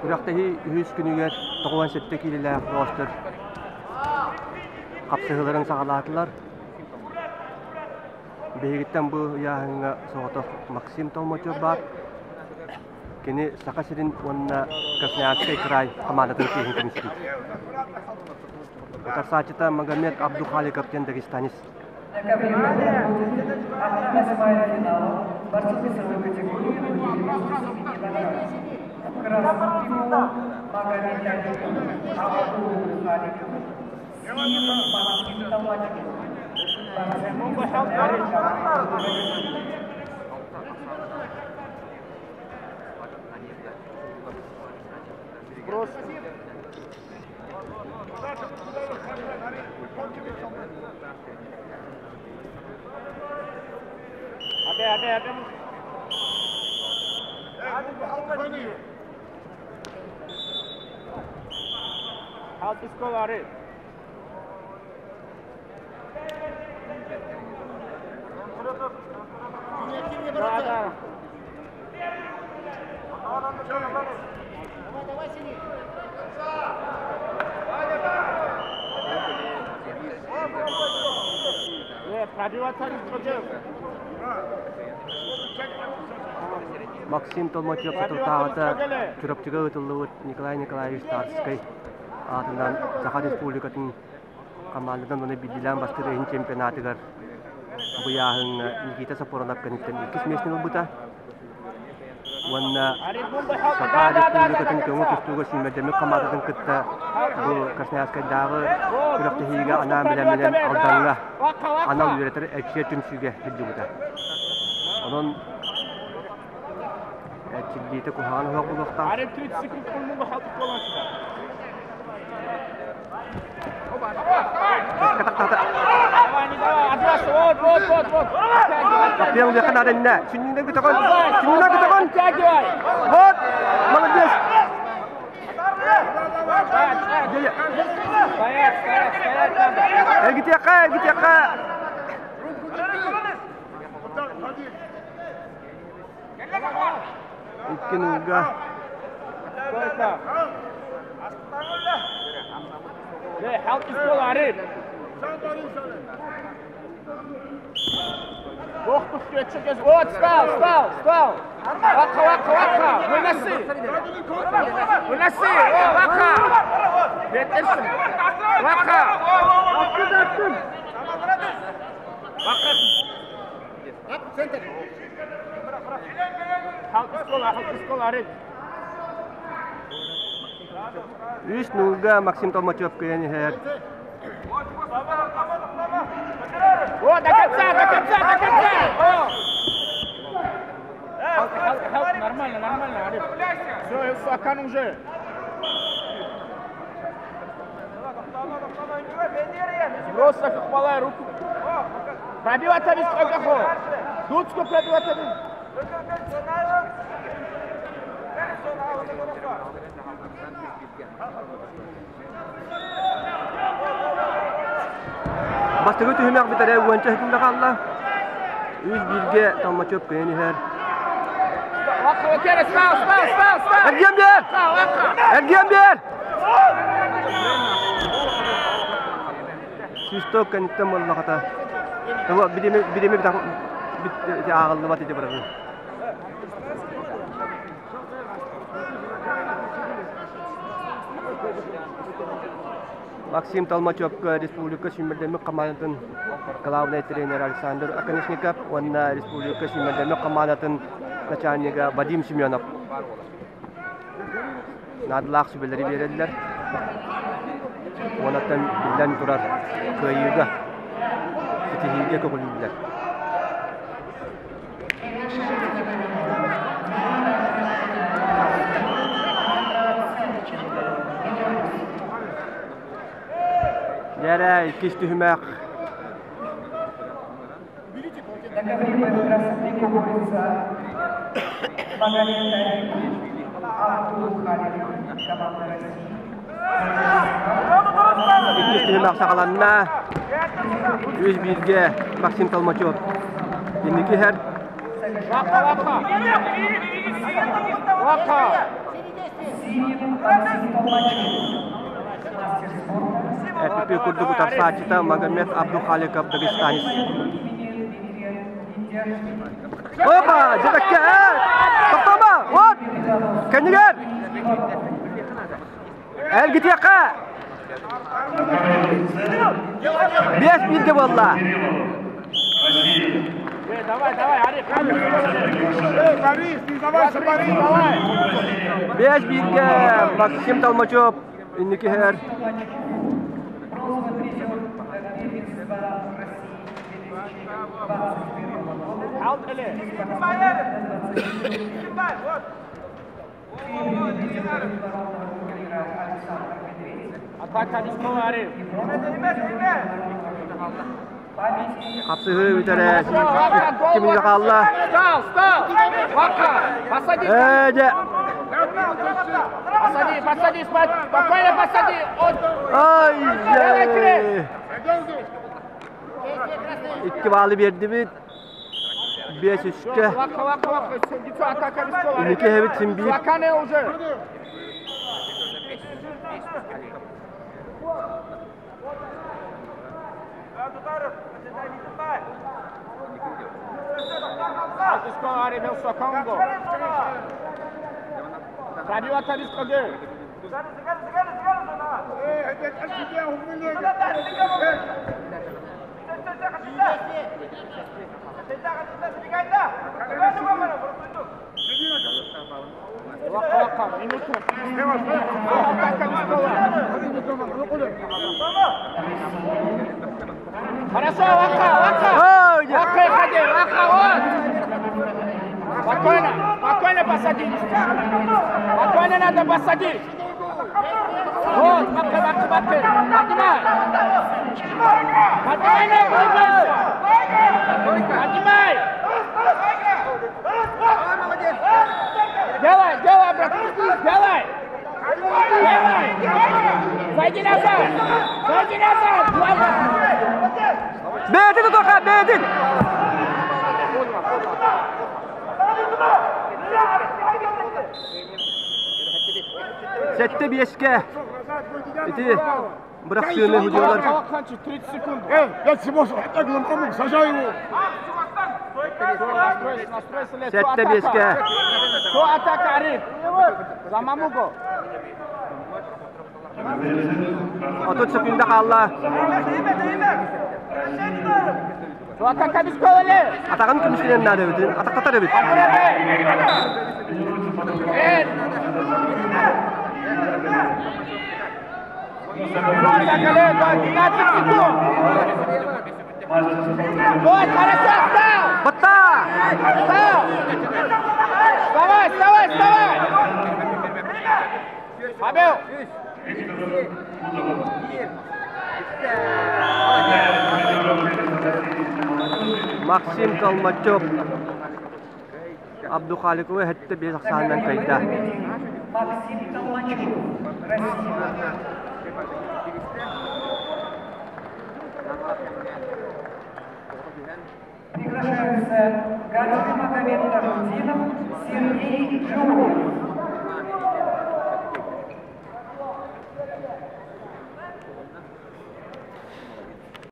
Күрэхтэһии үһүс күнүгэр 97 киилэлээх бөҕөстөр хапсыһыыларын саҕалаатылар. Биһигиттэн бу ыйааһыҥҥа соҕотох Максим Толмачев баар. Кини Саха сирин уонна Красноярскай кыраай хамаандатын чиэһин көмүскүүр. Утарсааччыта Магомед Абдухаликов диэн дагестанец. Максим Толмачев соторутааҕыта Чурапчыга ыытыллыбыт Николай Николаевич Тарскай аатынан Саха Республикатын хамаандатын уонна биирдиилээн бастыыр иһин чемпионатыгар быйааһыҥҥа Никита Сапронов кэнниттэн иккис миэстэни ылбыта уонна Саха Республикатын көҥүл тустууга сүүмэрдэммит хамаандатын кытта бу Красноярскайдааҕы күрэхтэһиигэ анаан бэлэмнэнэн Алдаҥҥа анал үөрэтэр эрчийэр түмсүүгэ сылдьыбыта. Онон эрчиллиитэ куһаҕан оһох буолуохтаах. Первый выход иннэ. Сүнньүнэн көтөҕөн. Сүнньүнэн көтөҕөн. Вот. Молодец. Эргитиэххэ, эргитиэххэ. Икки нуулга. Вот, встал, встал, встал. Вака, вака, вака. Выноси. Выноси. О, вака. Вака. Вака. Үс нуулга Максим Толмачев кыайан иһэр. О, до конца, до конца, до конца! Нормально, нормально, Ариф. Все, Сакан уже. Бросок, хвалай руку. Пробивать Дуцку пробивать. Бастакы түһүмэх бүтэрэ уонча секунда хаалла. Үс бииргэ Толмачев кыайан иһэр. Эргиэн биэр! Эргиэн биэр! Свисток кэнниттэн буоллаҕата. Бириэмэ бириэмэ ааҕыллыбат ити бырабы. Максим Толмачевка республика сүүмэрдэммит хамаандатын главнай тренер Александр Оконешников уонна республика сүүмэрдэммит хамаандатын начальнига Вадим Семенов наадалаах сүбэлэри биэрэллэр. Уонаттан биллэн турар кыайыыга, ситиһиигэ көҕүлүүллэр. Дьэ иккис түһүмэх. Иккис түһүмэх саҕаланна. Үс бииргэ Максим Толмачев инники иһэр. Эппи курдук утарсааччыта Магомед Абдухаликов дагестанец. Опа! Дьэбэккэ! Тоқтома! Вот! Кэннигэр! Эргитиэххэ! Биэс бииргэ буолла. Давай, давай, Ариф, Эй, Борис, не сдавайся, Борис, давай! 5-1-гэ Максим Толмачев инники иһэр. Хапсыһыы бүтэрэ кимигэ хаалла? Встал, встал! Посади! Ээ, дьэ. Посади, посади, спокойно посади! Ай, Икки баалы биэрдибит. 5-3-кэ. Инники эһэбит син биир. Хорошо, Вака, Вака! Вака, ходи, Вака, вот! Спокойно, спокойно посади. Спокойно надо посадить. Вот, Вака, Вака, Вака. Поднимай. Поднимай ногу, не бойся. Поднимай. Делай, делай, брат. Делай. Делай. Зайди назад. Зайди назад. Глава. Бэйэтин тутуохха, бэйэтин! 7-5-кэ. Ити бырахсыыны судьялар. 30 секунд. Сажай его. 7-5-кэ. Кто атака, Ариф? За Мамуго. 30 секунда хаалла. Атака Бисколали! Атаҕын көмүскэнэн наада эбитин. Атахтатар эбит. Атака, 12 секунд! Вот, хорошо, встал! Батта! Встал! Вставай, вставай, вставай! Павел! Максим Толмачев Абдухаликовы 7-5 ахсаанынан кыайда. Максим Толмачев, Россия. Приглашаются Гаджи Магомед Тажудинов, Сергей Джуров.